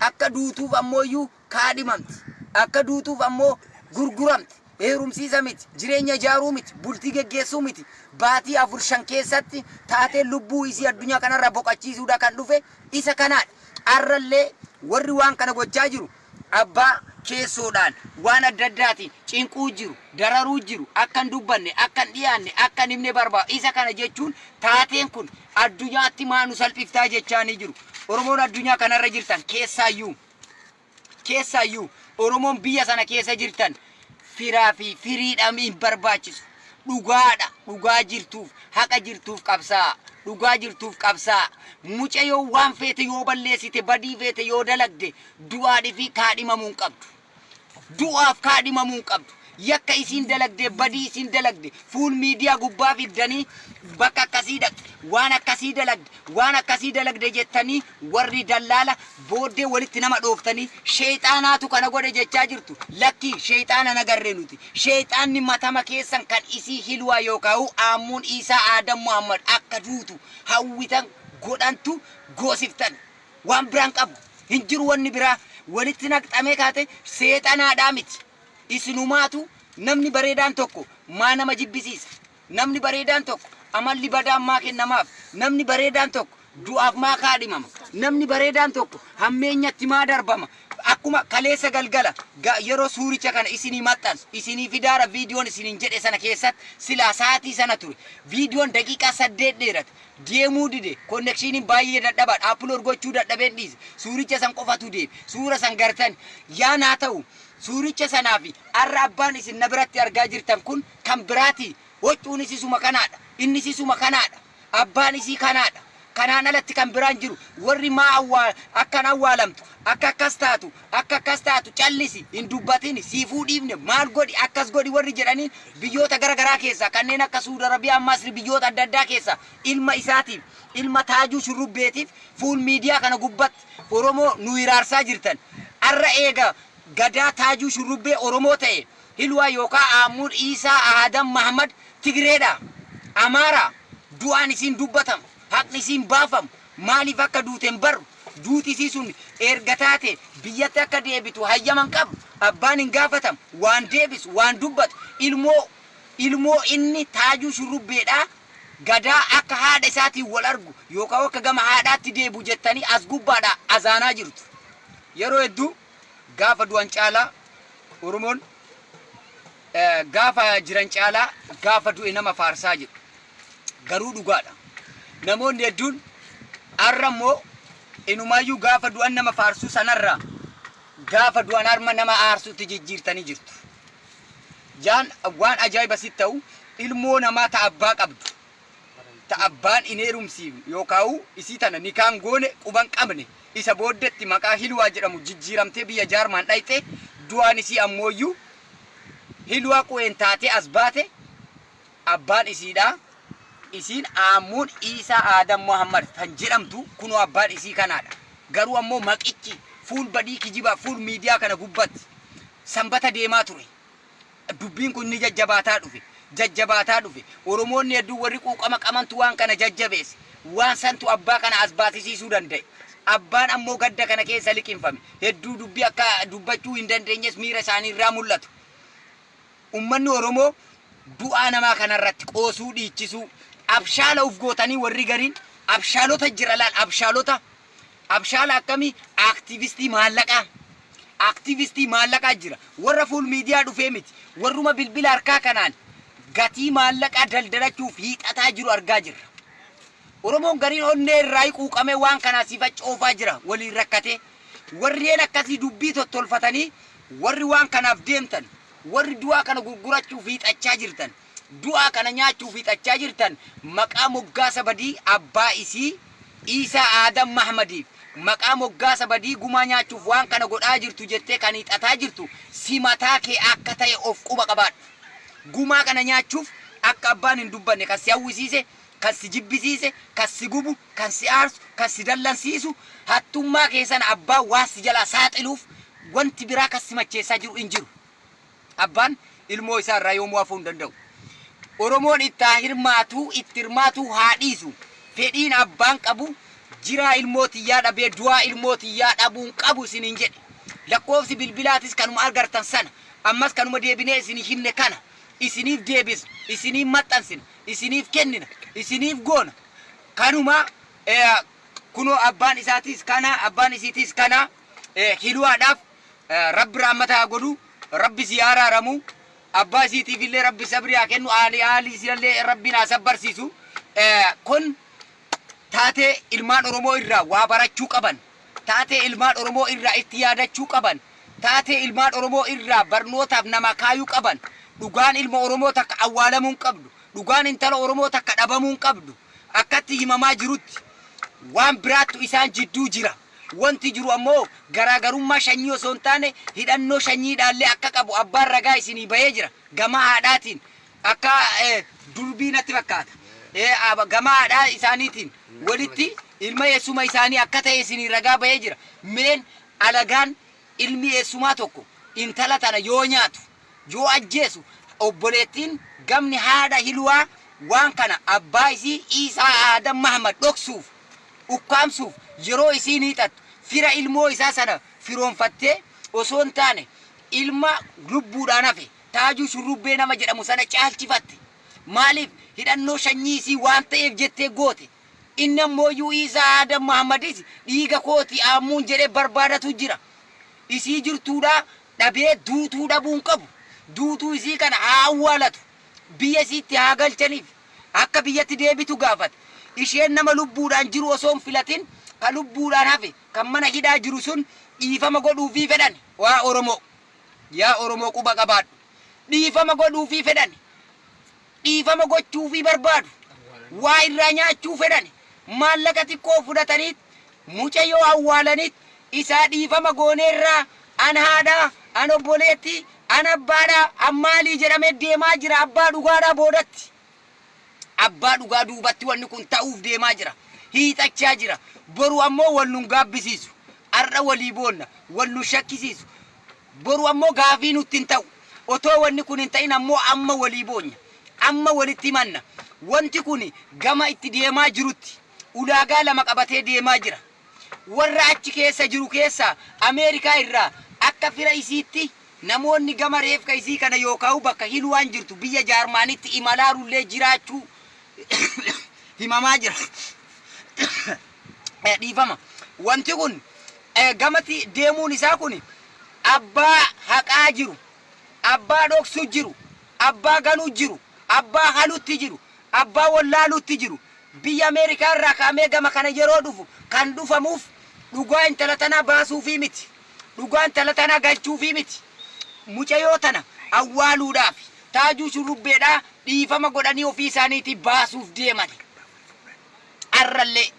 Akka duutuuf ammoo kaadhimamte. Akka duutuuf ammoo gurguramte. Heerumsiisa miti, jireenya ijaaruu miti, bultii geggeessuu miti. Baatii 4-5 keessatti taatee lubbuu isii addunyaa kanarra boqochiisuudha kan dhufe isa kanaadha. Arrallee warri waan kana gochaa jiru abbaa keessoodhaan waan adda addaatiin cinquu jiru, dararuu jiru, akka hin dubbanne, akka hin dhiyaanne, akka hin himne barbaadu. Isa kana jechuun taateen kun addunyaatti maa nu salphiftaa jechaanii jiru. Oromoon addunyaa kanarra jirtan keessaayyuu Oromoon biyya sana keessa jirtan firaa fi firiidhaan hin barbaachisu. Dhugaadha, dhugaa jirtuuf, haqa jirtuuf qabsaa'a. Dhugaa jirtuuf qabsaa'a. Mucayyoo waan feete yoo balleessite, badii feete yoo dalagde du'aadhii fi kaadhimamuu hin qabdu. Du'aaf kaadhimamuu hin qabdu. Yakka isiin dalagde, badii isiin dalagde, fuul miidiyaa gubbaa fiddanii bakka akkasii dhaqxe, waan akkasii dalagde, waan akkasii dalagde jettanii warri dallaala booddee walitti nama dhooftanii sheexaanaatu kana godhe jechaa jirtu. Lakkii sheexaana nagarree nuti. Sheexaanni matama keessan kan isii Hilwaa yookaan Aammuun Iisaa Aadam Muhammad akka duutu hawwitan godhantu goosiftan. Waan biraan qabu hin jiru wanni biraa walitti naqxamee kaate seexanaadhaa miti. Isinumaatu namni bareedaan tokko maa nama jibbisiisa? Namni bareedaan tokko amalli badaan maa kennamaaf? Namni bareedaan tokko du'aaf maa kaadhimama? Namni bareedaan tokko hammeenyatti maa darbama? Akkuma kaleessa galgala yeroo suuricha kana isinii maxxansu isinii fidaara viidiyoon isiniin jedhe sana keessatti silaa sa'aatii sana ture. Viidiyoon daqiiqaa 8 dheerate. Deemuu dide, konnekshiiniin baay'ee dadhabaadha, upload gochuu dadhabeen dhiise. Suuricha san qofatu deeme. Suura san gartan yaa naa ta'u suuricha sanaa fi har'a abbaan isin na biratti argaa jirtan kun kan biraati. Huccuunis isuma kanaadha. Innis isuma kanaadha. Abbaan isii kanaadha. Kanaan alatti kan biraan jiru warri maa akkan awwaalamtu, akka akkas taatu, akka akkas taatu callisi hin dubbatin, siifuu dhiifne maal godhi akkas godhi warri jedhanii biyyoota gara garaa keessaa kanneen akka Suudi Arabiyaa, Masri, biyyoota adda addaa keessaa ilma isaatiif, ilma Taajuu Shurrubbeetiif fuul miidiyaa kana gubbatti Oromoo nu hiraarsaa jirtan. Har'a eega Gadaa Taajuu Shurrubbee Oromoo ta'e, Hilwaa yookaa Aammuun Iisaa Aadam Mahmad Tigreedha, Amaara. Du'aan isiin dubbatamu, haqni isiin baafamu, maaliif akka duute hin barru. Duuti isii sun erga taate biyyatti akka deebitu hayyama hin qabdu. Abbaan hin gaafatamu, waan deebisu, waan dubbatu. Ilmoo ilmoo inni Taajuu Shurrubbeedhaa Gadaa akka haadha isaatiin wal argu yookaan akka gama haadhaatti deebi'u jettanii as gubbaadhaa azaanaa jirtu. Yeroo hedduu gaafa du'an caalaa Oromoon gaafa jiran caalaa gaafa du'e nama faarsaa jedhu. Garuu dhugaadha. Namoonni hedduun har'a immoo inumaayyuu gaafa du'an nama faarsuu sanarraa gaafa du'an harma nama aarsuutti jijjiirtanii jirtu. Jaan waan ajaa'iba sitti ta'u, ilmoo namaa ta abbaa qabdu, ta abbaan hin heerumsiifne yookaa'u isii tana nikaan goone quban qabne, isa booddetti maqaa Hilwaa jedhamu jijjiiramtee biyya Jaarmaan dhayxe, du'aan isii ammooyyuu Hilwaa Qu'een taatee as baate. Abbaan isiidhaa, isiin Aammuun Iisaa Aadam Muhammad tan jedhamtu, kunoo abbaan isii kanaadha. Garuu ammoo maqichi fuul badii kijibaa fuul miidiyaa kana gubbatti Sanbata deemaa ture. Dubbiin kun ni jajjabaataa dhufe. Jajjabaataa dhufe. Oromoonni hedduun warri quuqama qamantu waan kana jajjabeesse. Waan santu abbaa kana as baasisiisuu danda'e. Abbaan ammoo gadda kana keessa liqimfame. Hedduu dubbii akka dubbachuu hin dandeenyes miira isaanii irraa mul'atu. Ummanni Oromoo du'aa namaa kanarratti qoosuu dhiichisuu, abshaala uf gootanii warri gariin abshaalota jira laal, abshaalota. Abshaala akkamii? Aaktiivistii maallaqaa. Aaktiivistii maallaqaa jira. Warra fuul miidiyaa dhufee miti. Warruma bilbila harkaa kanaan gatii maallaqaa daldalachuuf hiixataa jiru argaa jirra. Oromoon gariin onnee irraa quuqamee waan kanaa siif oofaa jira waliin rakkatee. Warreen akkasii dubbii tottolfatanii, warri waan kanaaf deemtan, warri du'aa kana gurgurachuuf hiixachaa jirtan, du'aa kana nyaachuuf hiixachaa jirtan, maqaa moggaasa badii abbaa isii Iisaa Aadam Mahmadiif maqaa moggaasa badii gumaa nyaachuuf waan kana godhaa jirtu jettee kan hiixataa jirtu si mataa kee akka ta'e of quba qabaadhu. Gumaa kana nyaachuuf akka abbaan hin dubbanne kan si hawwisiise, kan si jibbisiise, kan si gubu, kan si aarsu, kan si dallansiisu, hattummaa kee sana abbaan waan si jalaa saaxiluuf wanti biraa kan si macheessaa jiru hin jiru. Abbaan ilmoo isaa irraa yoomuu hafuu hin danda'u. Oromoon itti haa hirmaatuu, itti hirmaatuu haa dhiisu. Fedhiin abbaan qabu jiraa ilmoo tiyyaa dhabee du'aa ilmoo tiyyaa dhabuun qabu isiniin jedhe. Lakkoofsi bilbilaatis kanuma argartan sana. Ammas kanuma deebinee isinii himne kana. Isiniif deebisna, isiniif maxxansina, isiniif kennina, isiniif goona. Kanuma kunoo abbaan isaatis kana, abbaan isiitis kana. Hiluwaadhaaf Rabbi rahmata haa godhu, Rabbi sii haa araaramu, abbaa isiitiif illee Rabbi sabrii haa kennu, aalii aalii isiillee Rabbiin haa sabbarsiisu. Kun taatee ilmaan Oromoo irraa waa barachuu qaban, taatee ilmaan Oromoo irraa itti yaadachuu qaban, taatee ilmaan Oromoo irraa barnootaaf nama kaayuu qaban. Dhugaan ilma Oromoo takka awwaalamuu hin qabdu. Dhugaan intala Oromoo takka dhabamuu hin qabdu. Akkatti himamaa jirutti waan biraattu isaan jidduu jira. Wanti jiru ammoo garaagarummaa shanyii osoo hin taane hidhannoo shanyiidhaallee akka qabu abbaan ragaa isinii bahee jira. Gama haadhaatiin akka durbii natti fakkaata. Gama haadhaa isaaniitiin walitti ilma eessuma isaanii akka ta'e isinii ragaa bahee jira. Meen alagaan ilmi eessumaa tokko intala tana yoo nyaatu, yoo ajjeesu, obboleettiin gamni haadha Hilwaa waan kana abbaa isii Iisaa Aadam Mahmad dhoksuuf, ukkaamsuuf yeroo isiin hiixattu, fira ilmoo isaa sana firoomfattee osoo hin taane ilma lubbuudhaan hafe Taajuu Shurrubbee nama jedhamu sana caalchifatte. Maaliif? Hidhannoo shanyii isii waan ta'eef jettee goote. Inni ammooyyuu Iisaa Aadam Mahammadis dhiiga kooti Aammuun jedhee barbaadatu jira. Isii jirtuudhaa dhabee duutuu dhabuu hin qabu. Duutuu isii kana haa awwaalatu. Biyya isiitti haa galchaniif. Akka biyyatti deebitu gaafate. Isheen nama lubbuudhaan jiru osoo hin filatin ka lubbuudhaan hafe, kan mana hidhaa jiru sun dhiifama godhuufii fedhan. Waa Oromoo! Yaa Oromoo quba qabaadhu. Dhiifama godhuufii fedhan. Dhiifama gochuufii barbaadu. Waa irraa nyaachuu fedhan. Maallaqa xiqqoo fudhataniit mucayyoo awwaalaniit isaa dhiifama gooneerraa, an haadhaa, an obboleettii, an abbaadhaa, an maalii jedhamee deemaa jira abbaa dhugaadhaa boodatti. Abbaa dhugaa duubatti wanni kun ta'uuf deemaa jira. Hiixachaa jira. Boru ammoo wal nun gaabbisiisu. Har'a walii boonna. Wal nu shakkisiisu. Boru ammoo gaafii nutti hin ta'u. Otoo wanni kun hin ta'in ammoo amma walii boonya. Amma walitti himanna. Wanti kun gama itti deemaa jirutti ulaagaa lama qabatee deemaa jira. Warra achi keessa jiru keessaa Ameerikaa irraa akka fira isiitti namoonni gama reefka isii kana yookaan bakka Hilwaan jirtu biyya Jaarmaanitti imalaarullee jiraachuu himamaa jira. Dhiifama. Wanti kun gamatti deemuun isaa kun abbaa haqaa jiru, abbaa dhoksu jiru, abbaa ganuu jiru, abbaa halutti jiru, abbaa wallaalutti jiru. Biyya Ameerikaa irraa ka'amee gama kana yeroo dhufu kan dhufamuuf dhugaa intala tanaa baasuufii miti. Dhugaa intala tanaa galchuufii miti. Mucayyoo tana awwaaluudhaaf Taajuu Shurrubbeedhaa dhiifama godhanii ofii isaaniitii baasuuf deeman. Arrallee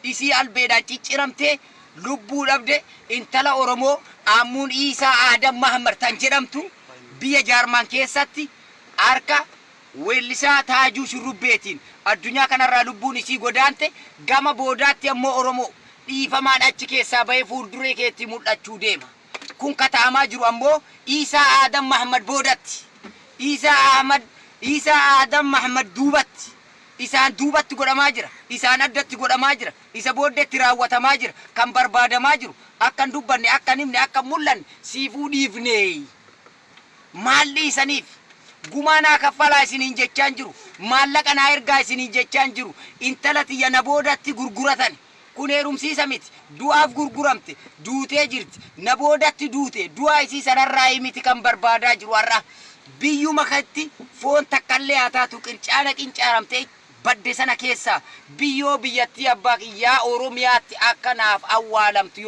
isii albeedhaan cicciramtee lubbuu dhabde, intala Oromoo Aammuun Iisaa Aadam Mahammad tan jedhamtu, biyya Jaarmaan keessatti harka weellisaa Taajuu Shurrubbeetiin addunyaa kanarraa lubbuun isii godaante, gama boodaatti ammoo Oromoo dhiifamaan achi keessaa bahee fuulduree keetti mul'achuu deema. Kun ka ta'amaa jiru ammoo Iisaa Aadam Mahammad boodatti. Iisaa Ahmad Iisaa Aadam Mahammad duubatti. Isaan duubatti godhamaa jira. Isaan addatti godhamaa jira. Isa booddeetti raawwatamaa jira. Kan barbaadamaa jiru akka hin dubbanne, akka hin himne, akka hin mul'anne siifuu dhiifne. Maal dhiisaniif? Gumaa naa kaffalaa isiniin jechaan jiru. Maallaqa naa ergaa isiniin jechaan jiru. Intala tiyya na boodatti gurguratan. Kun heerumsiisa miti. Du'aaf gurguramte. Duutee jirti. Na boodatti duute. Du'aa isii sanarraa miti kan barbaadaa jiru har'a. Biyyuma katti foon takkallee haa taatu qircaana qincaaramtee badde sana keessaa biyyoo biyyattii abbaa kiyyaa Oromiyaatti akka naaf awwaalamtu yoo.